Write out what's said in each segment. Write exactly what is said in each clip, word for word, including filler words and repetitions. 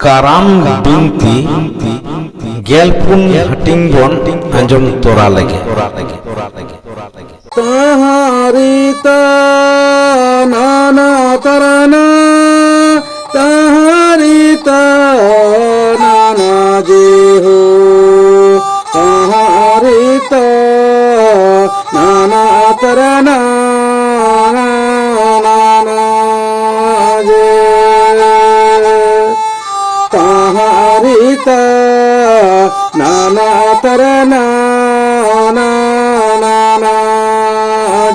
ᱠᱟᱨᱟᱢ ᱵᱤᱱᱛᱤ ᱜᱮᱞ ᱯᱩᱱ ᱦᱟᱹᱴᱤᱧ ᱵᱚᱱ ᱟᱸᱡᱚᱢ ᱛᱚᱨᱟ ᱞᱮᱜᱮ᱾ ᱛᱟᱦᱟᱨᱤ ᱛᱟᱱᱟᱱᱟ ᱛᱟᱨᱟᱱᱟ, ᱛᱟᱦᱟᱨᱤ ᱛᱟᱱᱟᱱᱟ ᱡᱮ ᱦᱳ, ᱛᱟᱦᱟᱨᱤ ᱛᱟᱱᱟᱱᱟ ᱛᱟᱨᱟᱱᱟ ᱡᱮ᱾ ᱛᱟᱦᱟᱨᱤ ᱛᱟᱱᱟᱱᱟ ᱛᱟᱨᱟᱱᱟ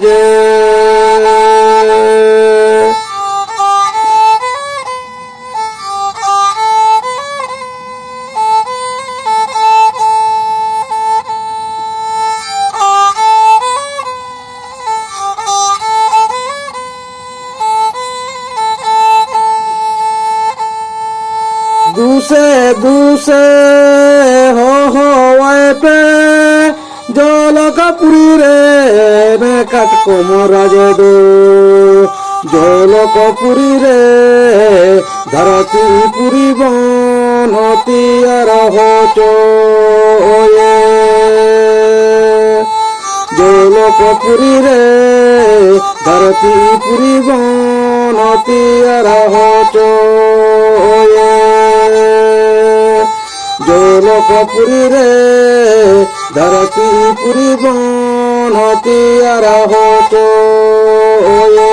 ᱡᱮ᱾ ᱫᱩᱥᱮ ᱫᱩᱥᱮ ᱦᱚᱦᱚᱣᱟᱭ ᱯᱮ, ᱡᱚᱞᱚᱠᱯᱩᱨᱤ ᱨᱮᱱ ᱠᱟᱴᱠᱚᱢ ᱨᱟᱡᱽ ᱫᱚ᱾ ᱡᱚᱞᱚᱠᱯᱩᱨᱤ ᱨᱮ ᱫᱷᱟᱹᱨᱛᱤ ᱯᱩᱨᱤ ᱵᱚᱱ ᱛᱮᱭᱟᱨ ᱦᱚᱪᱚᱭᱮ᱾ ᱡᱚᱞᱚᱠᱯᱩᱨᱤ ᱨᱮ ᱫᱷᱟᱹᱨᱛᱤ ᱯᱩᱨᱤ ᱵᱚᱱ ᱛᱮᱭᱟᱨ ᱦᱚᱪᱚᱭᱮ᱾ ᱡᱚᱞᱚᱠᱯᱩᱨᱤ ᱨᱮ ᱫᱷᱟᱹᱨᱛᱤ ᱯᱩᱨᱤ ᱵᱚᱱ ᱛᱮᱭᱟᱨ ᱦᱚᱪᱚᱭᱮ᱾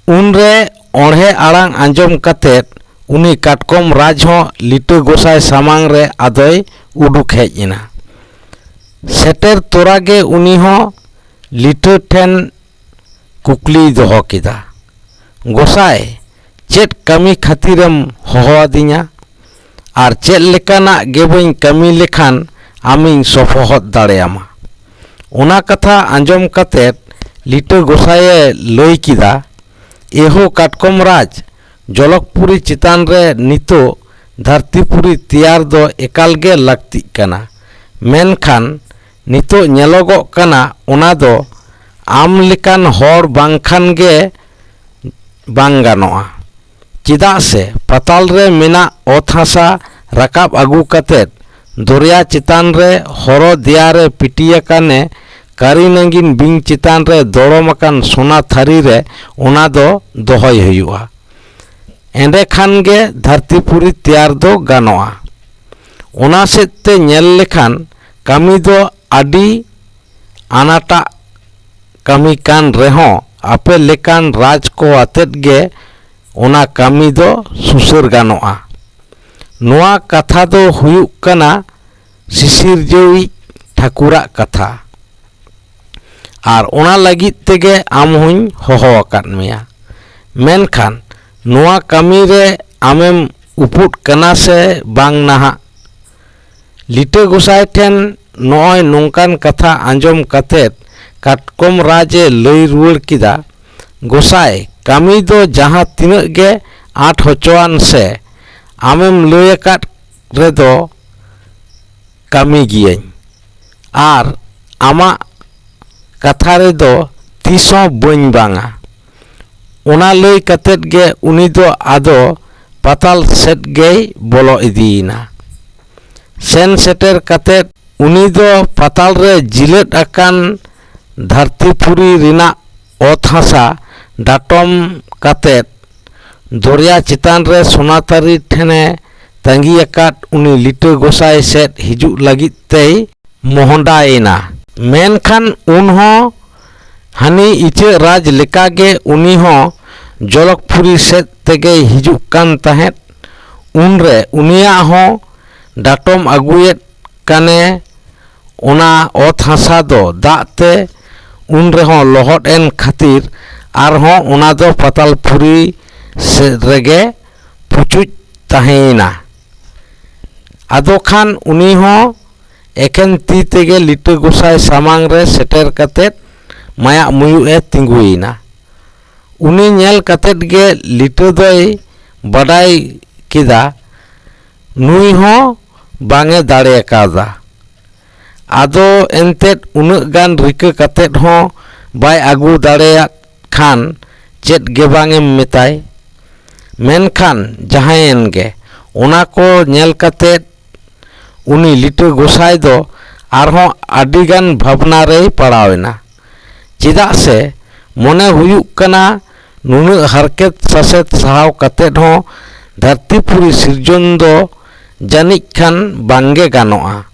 ᱩᱱᱨᱮ ᱚᱬᱦᱮ ᱟᱲᱟᱝ ᱟᱸᱡᱚᱢ ᱠᱟᱛᱮᱫ ᱩᱱᱤ ᱠᱟᱴᱠᱚᱢ ᱨᱟᱡᱽ ᱦᱚᱸ ᱞᱤᱴᱟᱹ ᱜᱚᱸᱥᱟᱭ ᱥᱟᱢᱟᱝ ᱨᱮ ᱟᱫᱚᱭ ᱩᱰᱩᱠ ᱦᱮᱡ ᱮᱱᱟ᱾ ᱥᱮᱴᱮᱨ ᱛᱚᱨᱟ ᱜᱮ ᱩᱱᱤ ᱦᱚᱸ ᱞᱤᱴᱟᱹ ᱴᱷᱮᱱ ᱠᱩᱠᱞᱤᱭ ᱫᱚᱦᱚ ᱠᱮᱫᱟ, "ᱜᱚᱸᱥᱟᱭ, ᱪᱮᱫ ᱠᱟᱹᱢᱤ ᱠᱷᱟᱹᱛᱤᱨᱮᱢ ᱦᱚᱦᱚ ᱟᱹᱫᱤᱧᱟ? ᱟᱨ ᱪᱮᱫ ᱞᱮᱠᱟᱱᱟᱜ ᱜᱮ ᱵᱟᱹᱧ ᱠᱟᱹᱢᱤ ᱞᱮᱠᱷᱟᱱ ᱟᱢᱤᱧ ᱥᱚᱯᱚᱦᱚᱫ ᱫᱟᱲᱮᱭᱟᱢᱟ?" ᱚᱱᱟ ᱠᱟᱛᱷᱟ ᱟᱸᱡᱚᱢ ᱠᱟᱛᱮᱫ ᱞᱤᱴᱟᱹ ᱜᱚᱸᱥᱟᱭᱮ ᱞᱟᱹᱭ ᱠᱮᱫᱟ, "ᱮᱦᱳ ᱠᱟᱴᱠᱚᱢ ᱨᱟᱡᱽ, ᱡᱚᱞᱚᱠᱯᱩᱨᱤ ᱪᱮᱛᱟᱱ ᱨᱮ ᱱᱤᱛᱚᱜ ᱫᱷᱟᱹᱨᱛᱤᱯᱩᱨᱤ ᱛᱮᱭᱟᱨ ᱫᱚ ᱮᱠᱟᱞ ᱜᱮ ᱞᱟᱹᱠᱛᱤᱜ ᱠᱟᱱᱟ, ᱢᱮᱱᱠᱷᱟᱱ ᱱᱤᱛᱚᱜ ᱧᱮᱞᱚᱜᱚᱜ ᱠᱟᱱᱟ ᱚᱱᱟ ᱫᱚ ᱟᱢ ᱞᱮᱠᱟᱱ ᱦᱚᱲ ᱵᱟᱝᱠᱷᱟᱱ ᱜᱮ ᱵᱟᱝ ᱜᱟᱱᱚᱜᱼᱟ᱾ ᱪᱮᱫᱟᱜ ᱥᱮ ᱯᱟᱛᱟᱞ ᱨᱮ ᱢᱮᱱᱟᱜ ᱚᱛ ᱦᱟᱥᱟ ᱨᱟᱠᱟᱵ ᱟᱹᱜᱩ ᱠᱟᱛᱮ ᱫᱚᱨᱭᱟ ᱪᱮᱛᱟᱱ ᱨᱮ ᱦᱚᱨᱚ ᱫᱮᱭᱟ ᱨᱮ ᱯᱤᱴᱤ ᱟᱠᱟᱱᱮ ᱠᱟᱹᱨᱤ ᱱᱟᱹᱜᱤᱱ ᱵᱤᱧ ᱪᱮᱛᱟᱱ ᱨᱮ ᱫᱚᱲᱚᱢ ᱟᱠᱟᱱ ᱥᱚᱱᱟ ᱛᱷᱟᱹᱨᱤ ᱨᱮ ᱚᱱᱟ ᱫᱚ ᱫᱚᱦᱚᱭ ᱦᱩᱭᱩᱜᱼᱟ᱾ ᱮᱸᱰᱮ ᱠᱷᱟᱱ ᱜᱮ ᱫᱷᱟᱹᱨᱛᱤᱯᱩᱨᱤ ᱛᱮᱭᱟᱨ ᱫᱚ ᱜᱟᱱᱚᱜᱼᱟ᱾ ᱚᱱᱟ ᱥᱮᱫ ᱛᱮ ᱧᱮᱞ ᱞᱮᱠᱷᱟᱱ ᱠᱟᱹᱢᱤ ᱫᱚ ᱟᱹᱰᱤ ᱟᱱᱟᱴᱟᱜ ᱠᱟᱹᱢᱤ ᱠᱟᱱ ᱨᱮᱦᱚᱸ ᱟᱯᱮ ᱞᱮᱠᱟᱱ ᱨᱟᱡᱽ ᱠᱚ ᱟᱛᱮᱫ ᱜᱮ ᱚᱱᱟ ᱠᱟᱹᱢᱤ ᱫᱚ ᱥᱩᱥᱟᱹᱨ ᱜᱟᱱᱚᱜᱼᱟ᱾ ᱱᱚᱣᱟ ᱠᱟᱛᱷᱟ ᱫᱚ ᱦᱩᱭᱩᱜ ᱠᱟᱱᱟ ᱥᱤᱥᱤᱨᱡᱟᱹᱣᱤᱡ ᱴᱷᱟᱹᱠᱩᱨᱟᱜ ᱠᱟᱛᱷᱟ᱾ ᱟᱨ ᱚᱱᱟ ᱞᱟᱹᱜᱤᱫ ᱛᱮᱜᱮ ᱟᱢ ᱦᱚᱸᱧ ᱦᱚᱦᱚ ᱟᱠᱟᱫ ᱢᱮᱭᱟ᱾ ᱢᱮᱱᱠᱷᱟᱱ ᱱᱚᱣᱟ ᱠᱟᱹᱢᱤ ᱨᱮ ᱟᱢᱮᱢ ᱩᱯᱩᱫ ᱠᱟᱱᱟ ᱥᱮ ᱵᱟᱝ ᱱᱟᱦᱟᱜ? ᱞᱤᱴᱟᱹ ᱜᱚᱸᱥᱟᱭ ᱴᱷᱮᱱ ᱱᱚᱜᱼᱚᱭ ᱱᱚᱝᱠᱟᱱ ᱠᱟᱛᱷᱟ ᱟᱸᱡᱚᱢ ᱠᱟᱛᱮᱫ ᱠᱟᱴᱠᱚᱢ ᱨᱟᱡᱽ ᱮ ᱞᱟᱹᱭ ᱨᱩᱣᱟᱹᱲ ᱠᱮᱫᱟ, "ᱜᱚᱸᱥᱟᱭ, ᱠᱟᱹᱢᱤ ᱫᱚ ᱡᱟᱦᱟᱸ ᱛᱤᱱᱟᱹᱜ ᱜᱮ ᱟᱸᱴ ᱦᱚᱪᱚᱣᱟᱱ ᱥᱮ, ᱟᱢᱮᱢ ᱞᱟᱹᱭ ᱟᱠᱟᱫ ᱨᱮᱫᱚ ᱠᱟᱹᱢᱤ ᱜᱤᱭᱟᱹᱧ ᱟᱨ ᱟᱢᱟᱜ ᱠᱟᱛᱷᱟ ᱨᱮᱫᱚ ᱛᱤᱥ ᱦᱚᱸ ᱵᱟᱹᱧ ᱵᱟᱝᱟ᱾" ᱚᱱᱟ ᱞᱟᱹᱭ ᱠᱟᱛᱮᱫ ᱜᱮ ᱩᱱᱤ ᱫᱚ ᱟᱫᱚ ᱯᱟᱛᱟᱞ ᱥᱮᱫ ᱜᱮᱭ ᱵᱚᱞᱚ ᱤᱫᱤᱭᱮᱱᱟ᱾ ᱥᱮᱱ ᱥᱮᱴᱮᱨ ᱠᱟᱛᱮᱫ ᱩᱱᱤ ᱫᱚ ᱯᱟᱛᱟᱞ ᱨᱮ ᱡᱤᱞᱟᱹᱫ ᱟᱠᱟᱱ ᱫᱷᱟᱹᱨᱛᱤᱯᱩᱨᱤ ᱨᱮᱱᱟᱜ ᱚᱛ ᱦᱟᱥᱟ ᱰᱟᱴᱚᱢ ᱠᱟᱛᱮᱫ ᱫᱚᱨᱭᱟ ᱪᱮᱛᱟᱱ ᱨᱮ ᱥᱚᱱᱟᱛᱟᱹᱨᱤ ᱴᱷᱮᱱᱮ ᱛᱟᱺᱜᱤ ᱟᱠᱟᱫ ᱩᱱᱤ ᱞᱤᱴᱟᱹ ᱜᱚᱸᱥᱟᱭ ᱥᱮᱫ ᱦᱤᱡᱩᱜ ᱞᱟᱹᱜᱤᱫ ᱛᱮᱭ ᱢᱚᱦᱰᱟᱭᱮᱱᱟ᱾ ᱢᱮᱱᱠᱷᱟᱱ ᱩᱱᱦᱚᱸ ᱦᱟᱹᱱᱤ ᱤᱪᱟᱹᱜ ᱨᱟᱡᱽ ᱞᱮᱠᱟᱜᱮ ᱩᱱᱤ ᱦᱚᱸ ᱡᱚᱞᱚᱠᱯᱩᱨᱤ ᱥᱮᱫ ᱛᱮᱜᱮᱭ ᱦᱤᱡᱩᱜ ᱠᱟᱱ ᱛᱟᱦᱮᱸᱫ᱾ ᱩᱱᱨᱮ ᱩᱱᱤᱭᱟᱜ ᱦᱚᱸ ᱰᱟᱴᱚᱢ ᱟᱹᱜᱩᱭᱮᱫ ᱠᱟᱱᱮ ᱚᱱᱟ ᱚᱛ ᱦᱟᱥᱟ ᱫᱚ ᱫᱟᱜ ᱛᱮ ᱩᱱ ᱨᱮᱦᱚᱸ ᱞᱚᱦᱚᱫ ᱮᱱ ᱠᱷᱟᱹᱛᱤᱨ ᱟᱨᱦᱚᱸ ᱚᱱᱟ ᱫᱚ ᱯᱟᱛᱟᱞᱯᱩᱨᱤ ᱥᱮᱫ ᱨᱮᱜᱮ ᱯᱩᱪᱩᱡ ᱛᱟᱦᱮᱸᱭᱮᱱᱟ᱾ ᱟᱫᱚ ᱠᱷᱟᱱ ᱩᱱᱤ ᱦᱚᱸ ᱮᱠᱮᱱ ᱛᱤ ᱛᱮᱜᱮ ᱞᱤᱴᱟᱹ ᱜᱚᱸᱥᱟᱭ ᱥᱟᱢᱟᱝ ᱨᱮ ᱥᱮᱴᱮᱨ ᱠᱟᱛᱮᱫ ᱢᱟᱭᱟᱜ ᱢᱩᱭᱩᱜ ᱮ ᱛᱤᱸᱜᱩᱭᱮᱱᱟ᱾ ᱩᱱᱤ ᱧᱮᱞ ᱠᱟᱛᱮᱫ ᱜᱮ ᱞᱤᱴᱟᱹ ᱫᱚᱭ ᱵᱟᱰᱟᱭ ᱠᱮᱫᱟ, ᱱᱩᱭ ᱦᱚᱸ ᱵᱟᱝ ᱮ ᱫᱟᱲᱮ ᱠᱟᱣᱫᱟ᱾ ᱟᱫᱚ ᱮᱱᱛᱮᱫ ᱩᱱᱟᱹᱜ ᱜᱟᱱ ᱨᱤᱠᱟᱹ ᱠᱟᱛᱮᱫ ᱦᱚᱸ ᱵᱟᱭ ᱟᱹᱜᱩ ᱫᱟᱲᱮᱭᱟᱜ ᱠᱷᱟᱱ ᱪᱮᱫ ᱜᱮ ᱵᱟᱝ ᱮᱢ ᱢᱮᱛᱟᱭ᱾ ᱢᱮᱱᱠᱷᱟᱱ ᱡᱟᱦᱟᱸᱭᱮᱱ ᱜᱮ, ᱚᱱᱟ ᱠᱚ ᱧᱮᱞ ᱠᱟᱛᱮ ᱩᱱᱤ ᱞᱤᱴᱟᱹ ᱜᱚᱸᱥᱟᱭ ᱫᱚ ᱟᱨᱦᱚᱸ ᱟᱹᱰᱤᱜᱟᱱ ᱵᱷᱟᱵᱽᱱᱟ ᱨᱮᱭ ᱯᱟᱲᱟᱣ ᱮᱱᱟ᱾ ᱪᱮᱫᱟᱜ ᱥᱮ ᱢᱚᱱᱮ ᱦᱩᱭᱩᱜ ᱠᱟᱱᱟ, ᱱᱩᱱᱟᱹᱜ ᱦᱟᱨᱠᱮᱛ ᱥᱟᱥᱮᱛ ᱥᱟᱦᱟᱣ ᱠᱟᱛᱮ ᱦᱚᱸ ᱫᱷᱟᱹᱨᱛᱤᱯᱩᱨᱤ ᱥᱤᱨᱡᱚᱱ ᱫᱚ ᱡᱟᱹᱱᱤᱡ ᱠᱷᱟᱱ ᱵᱟᱝᱜᱮ ᱜᱟᱱᱚᱜᱼᱟ᱾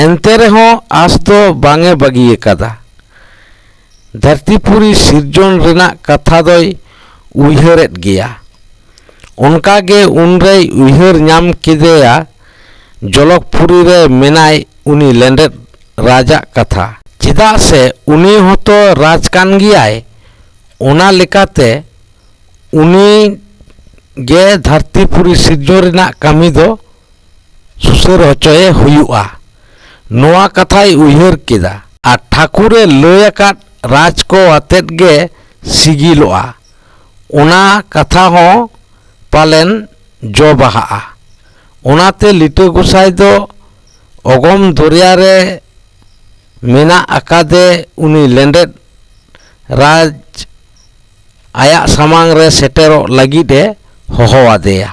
ᱮᱱᱛᱮ ᱨᱮᱦᱚᱸ ᱟᱸᱥ ᱫᱚ ᱵᱟᱝ ᱮ ᱵᱟᱹᱜᱤ ᱟᱠᱟᱫᱟ᱾ ᱫᱷᱟᱹᱨᱛᱤᱯᱩᱨᱤ ᱥᱤᱨᱡᱚᱱ ᱨᱮᱱᱟᱜ ᱠᱟᱛᱷᱟ ᱫᱚᱭ ᱩᱭᱦᱟᱹᱨᱮᱫ ᱜᱮᱭᱟ᱾ ᱚᱱᱠᱟ ᱜᱮ ᱩᱱᱨᱮᱭ ᱩᱭᱦᱟᱹᱨ ᱧᱟᱢ ᱠᱮᱫᱮᱭᱟ ᱡᱚᱞᱚᱠᱯᱩᱨᱤ ᱨᱮ ᱢᱮᱱᱟᱭ ᱩᱱᱤ ᱞᱮᱸᱰᱮᱫ ᱨᱟᱡᱽ ᱟᱜ ᱠᱟᱛᱷᱟ᱾ ᱪᱮᱫᱟᱜ ᱥᱮ ᱩᱱᱤ ᱦᱚᱸᱛᱚ ᱨᱟᱡᱽ ᱠᱟᱱ ᱜᱮᱭᱟᱭ᱾ ᱚᱱᱟ ᱞᱮᱠᱟᱛᱮ ᱩᱱᱤ ᱜᱮ ᱫᱷᱟᱹᱨᱛᱤᱯᱩᱨᱤ ᱥᱤᱨᱡᱚᱱ ᱨᱮᱱᱟᱜ ᱠᱟᱹᱢᱤ ᱫᱚ ᱥᱩᱥᱟᱹᱨ ᱦᱚᱪᱚᱭᱮ ᱦᱩᱭᱩᱜᱼᱟ᱾ ᱱᱚᱣᱟ ᱠᱟᱛᱷᱟᱭ ᱩᱭᱦᱟᱹᱨ ᱠᱮᱫᱟ᱾ ᱟᱨ ᱴᱷᱟᱹᱠᱩᱨᱮ ᱞᱟᱹᱭ ᱟᱠᱟᱫ ᱨᱟᱡᱽ ᱠᱚ ᱟᱛᱮᱫ ᱜᱮ ᱥᱤᱜᱤᱞᱚᱜᱼᱟ, ᱚᱱᱟ ᱠᱟᱛᱷᱟ ᱦᱚᱸ ᱯᱟᱞᱮᱱ ᱡᱚ ᱵᱟᱦᱟᱜᱼᱟ᱾ ᱚᱱᱟᱛᱮ ᱞᱤᱴᱟᱹ ᱜᱚᱸᱥᱟᱭ ᱫᱚ ᱚᱜᱚᱢ ᱫᱚᱨᱭᱟ ᱨᱮ ᱢᱮᱱᱟᱜ ᱟᱠᱟᱫᱮ ᱩᱱᱤ ᱞᱮᱸᱰᱮᱫ ᱨᱟᱡᱽ ᱟᱭᱟᱜ ᱥᱟᱢᱟᱝ ᱨᱮ ᱥᱮᱴᱮᱨᱚᱜ ᱞᱟᱹᱜᱤᱫ ᱮ ᱦᱚᱦᱚ ᱟᱫᱮᱭᱟ᱾